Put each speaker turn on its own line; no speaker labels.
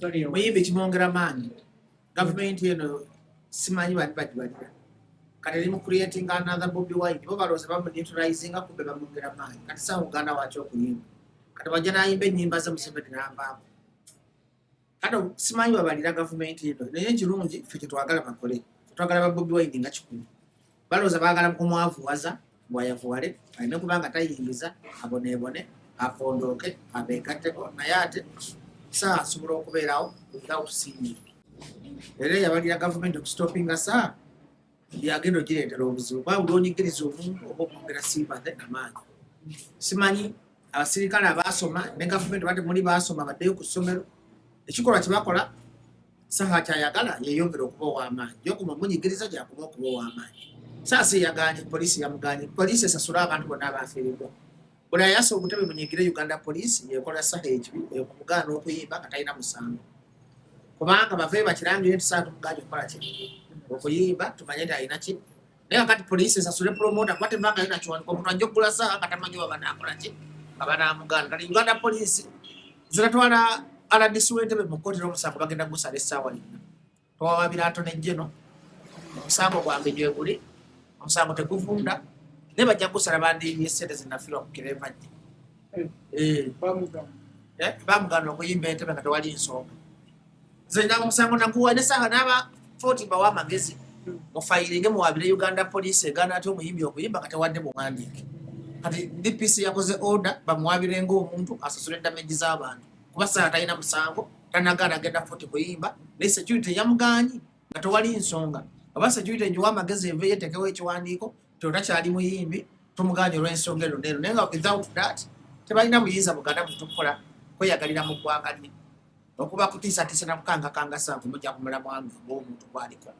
Muyimbi kimwongera maanyi. Gavumenti eno simanyi bani bagibalira, kati eri mu creating another Bobi Wine. Bo balowooza bamuneutralizinga, kumbe bamwongera maanyi. Kati sawa Uganda waki okuyimba, kati wajja n'ayimba ennyimba ze, Museveni n'avaako. Kati simanyi babalira gavumenti eno, naye ekirungi ffe kyetwagala bakole, twagala ba Bobi Wine nga 100. Balowooza baagala kumwavuwaza, bwayavuwale alina kubanga tayingiza, aboneebone, afondooke, abeegatteko. Naye ate saa asobola okubeerawo without singing. Era yabalira gavumenti okustopinga saa yagenda ogireetera obuzibu, kuba buli onyigiriza omuntu oba okwongera sympathy amaanyi. Simanyi abasirikale abaasoma ne gavumenti bate muli baasoma baddeyo ku ssomero. Ekikolwa kye bakola, saha kyayagala yeyongera okuba ow'amaanyi, gyokuma omunyigiriza gyakuma okuba ow'amaanyi. Saasi yaganye, poliisi yamuganye. Poliisi esasule abantu bonna abafiiriddwa. Buli ayasa obutebe munyigire Uganda Poliisi yekola saha ekibi ekumugaana okuyimba nga talina musango, kubanga bave bakirangire nti saha tumuganye okukola ki? Okuyimba. Tumanye nti alina ki. Naye kakati poliisi esasule promoter, kuba tevangayo nakiwandiiko. Omuntu ajja okugula saha nga tamanyi oba banaakola ki, nga banaamugaana. Kati Uganda Poliisi zinatwala RDC w'Entebe mu kkooti n'omusango bagenda gusala essaawa yonna. Twawabira Attorney General, omusango gwange gyeguli, omusango teguvunda, naye bajja gusala bandiibye sente zenafiirwa ku kirevajja. Bamugaana okuyimba Entebe nga tewali nsonga. Nze naba omusango naguwa nesaaha naba 40. Bawa amagezi mufayiringe, muwabire Uganda Police egaana ati omuyimbi okuyimba nga tewadde buwandiike. Kati DPC yakoze order bamuwabire ngaomuntu asasule damage z'abantu, kuba saaha talina musango, tanagaana agenda 40 kuyimba, naye security yamugaanyi nga tewali nsonga. Oba security njiwa amagezi eveyo etekewo ekiwandiiko totakyali muyimbi, tumuganye olw'ensonga eno neeno. Naye nga without that tebalina buyinza buganda muntu kukola kweyagalira mu ggwanga lye, okuba kutiisatiisa nakukangakanga sanku mujja kumulamu wange ng'omuntu gwaliko.